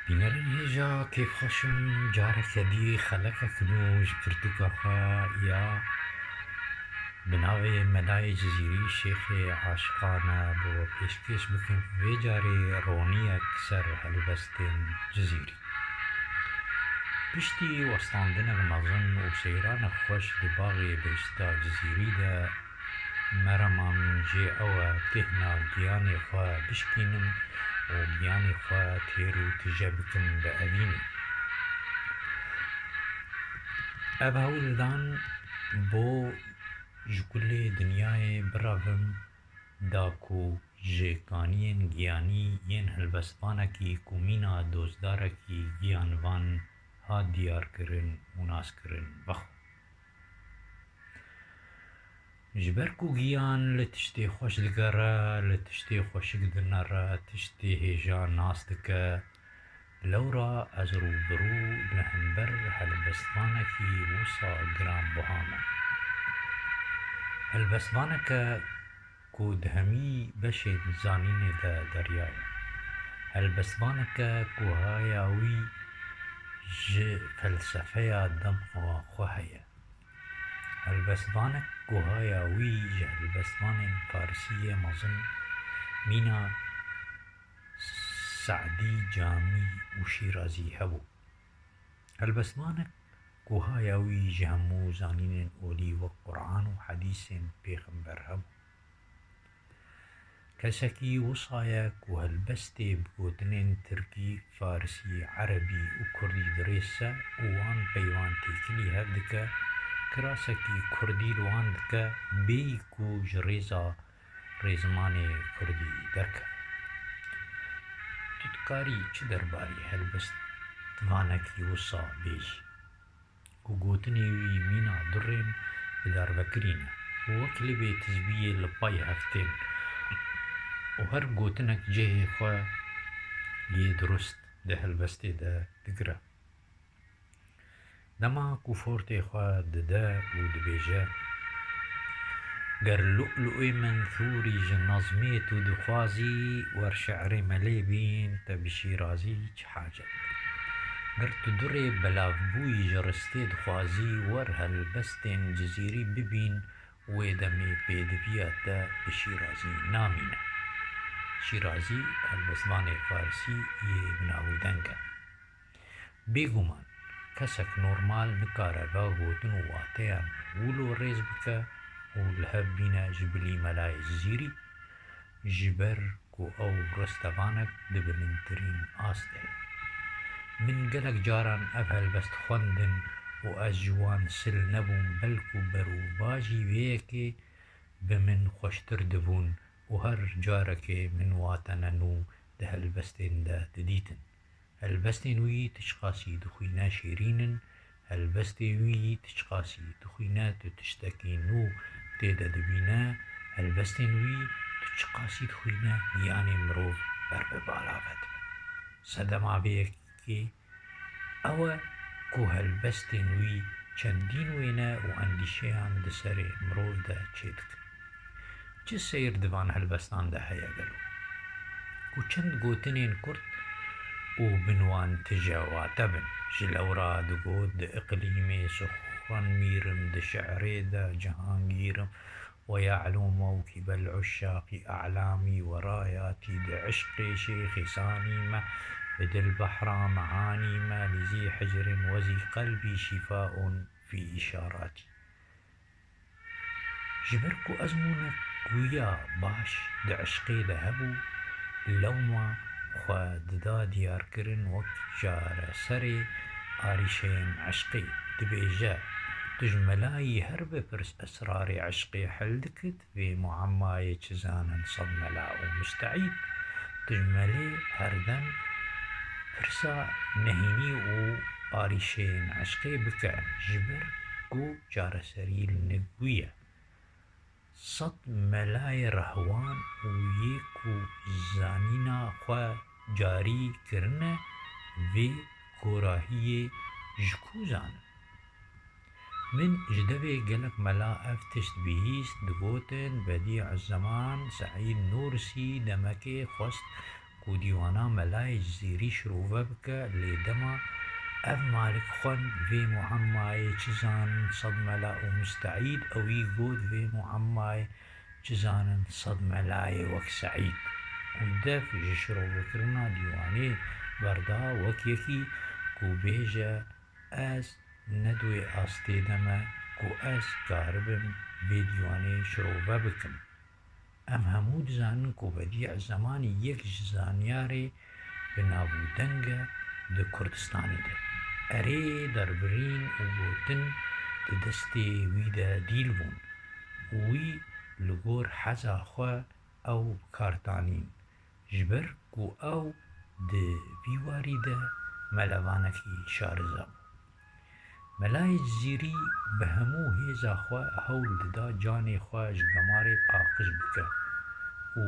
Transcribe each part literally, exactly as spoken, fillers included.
Bînerên hêja kêfxweş im, careke dî xelekek nû ji pirtûka xwe ya bi navê Melayê Cizîrî Şêxê Aşiqan e bo we pêşkêş bikim. Vê carê roniyek ser helbestên Cizîrî. Piştî westandinek mezin û seyranek xweş di baxê bihişta Cizîrî de, merema min jê ew e têhna giyanê xwe bişkînim û giyanê xwe têr û tije bikim bi evînê. Ev hewldan bo ji kulê dinyayê birevim da ku ji kaniyên giyanî yên helbestvanekî ku mîna dozdarekî giyanvan hat diyarkirin û naskirin vexwe. Ji ber ku giyan li tiştê xweş digere, li tiştê xweşik dinere, tiştê hêja nas dike, lewra ez rû bi rû li hember helbestvanekî wisa giranbiha me. Helbestvaneke ku di hemî beşên zanînê de derya ye. Helbestvaneke ku haya wî ji felsefeya dema xwe heye. Helbestvanek ku haya wî ji helbestvanên farisî yê mezin mîna Se'dî, Camî û Şîrazî hebû. Helbestvanek ku haya wî ji hemû zanînên olî wek Quran û hedîsên pêxember hebû. Kesekî wisa ye ku helbestê bi gotinên tirkî, farisî, erebî û kurdî dirêse û wan peyvan têkilî hev dike, kirasekî kurdî li wan dike, bêyî ku ji rêza rêzimanê kurdî derkeve. Tu dikarî çi derbarî helbestvanekî wisa bêjî? Ku gotinê wî mîna du rêm bi darvekirî ne û wek libê tizbiyê li pay hev tên û her gotinek cihê xwe yê dirust di helbestê de digire. Dema ku fortê xwe dide û dibêje, Ger lu'lu'ê mensûrî ji nezmê tu dixwazî, wer şi'rê me lê bîn, te bi şîrazî çi hacet? Ger tu durê belavbûyî ji ristê dixwazî, wer helbestên Cizîrî bibîn, wê demê pêdiviya te bi şîrazî namîne. Şîrazî helbestvanê farisî yê bi nav û deng e. Bêguman, kesek normal nikare vegotin û wateya wilo rêz bike û li hev bîne ji bilî Melayê Cizîrî, ji ber ku ew ristevanek di bilindtirîn astê ye. Min gelek caran ev helbest xwendin û ez ji wan sil nebûm, belku berûvajî vê yekê bi min xweştir dibûn û her carekê min watene nû di helbestên de didîtin. Helbestên wî tu çiqasî dixwîne şêrîn in, helbestên wî tu çiqasî dixwîne tu tiştekî nû tê de dibîne, helbestên wî tu çiqasî dixwîne giyanê mirov ber bi bala ve dibe. Sedema vê yekê ew e ku helbestên wî çendîn wêne û endîşeyan di serê mirov de çêdikin. Çi seyr di van helbestan de heye gelo? Ku çend gotinên kurt û bin wan tije wate bin. Ji lewra digot, di iqlîmê Suxanmîr im, di şi'rê de Cihangîr im, ويعلو موكب العشاق أعلامي وراياتي, di eşqê Şêxê Sanî me, bi dilbehra mehanî me, li zî hicrin we zî qelbî şîfaun fî îşaratî. Ji ber ku ezmûnek wîya baş di eşqê de hebû, lewma xwe dida diyarkirin wek çareserê arîşeyên eşqê. Dibêje, Tu ji melayî her bipirs esrarê eşqê hildikit, vê muammayê çi zanin sed mela û musteîd. Tu ji melê herdem pirsa nehînî û arîşeyên eşqê bike, ji ber ku çareserî li nik wî ye. Sed melayê rehwan û yê ku zanîna xwe carî kirine, vê korahiyê ji ku zanin? Min ji devê gelek mela ev tişt bihîst, digotin, Bedî Zeman Seîd Nûrsî demekê xwest ku dîwana Melayê Cizîrî şirove bike, lê dema ev malik xwend vê muemmayê çi zanin sed mela û musteîd, ewî got vê muemmayê çi zanin sed melayê wek Seîd. Û dev ji şirovekirina dîwanê berda wek yekî ku bêje, ez ne di wê astê de me ku ez karibim vê dîwanê şirove bikim. Em hemû dizanin ku Bedî Zemanî yek ji zanyarê bi nav û deng e di Kurdistanê de. Erê, derbirîn û gotin di destê wî de dîl bûn û wî li gor heza xwe ew bi kar tanîn, ji ber ku ew di vî warî de melevanekî şariza bû. Melayê Cizîrî bi hemû hêza xwe hewl dida canê xwe ji gemarê paqij bike û,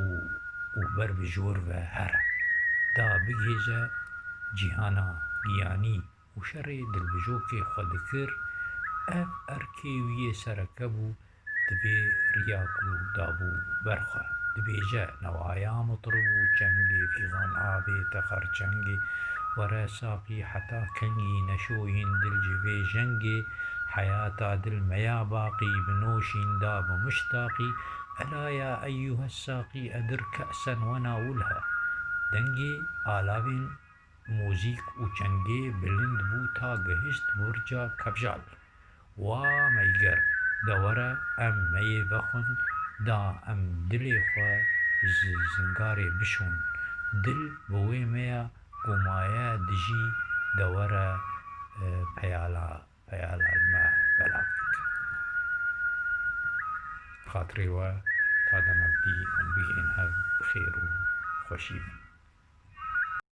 û ber bi jor ve here, da bigihêje cîhana giyanî û şerê dilbijokê xwe dikir. Ev erkê wî yê sereke bû, di vê riya ku dabû ber xwe. Dibêje, newaya mitrib û çengê, fîxan abê, te xerçengê, were saqî heta kengî, neşoyîn dil ji vê jengê, heyata dil meya baqî, binoşîn da bimiştaqî, ela ya eyyuhes saqî edir ke'sen wenawilha. Dengê alavên muzîk û çengê bilind bû ta gihişt burca Kebjal. Wa meyger, de were em meyê vexwin, da em dilê xwe ji zingarê bişon. Dil bi wê meya ku maye dijî, de were, e, peyala, peyala li me belav bike. Xatirê we ta demek dî em bigihên hev bi xêr û xweşî bin.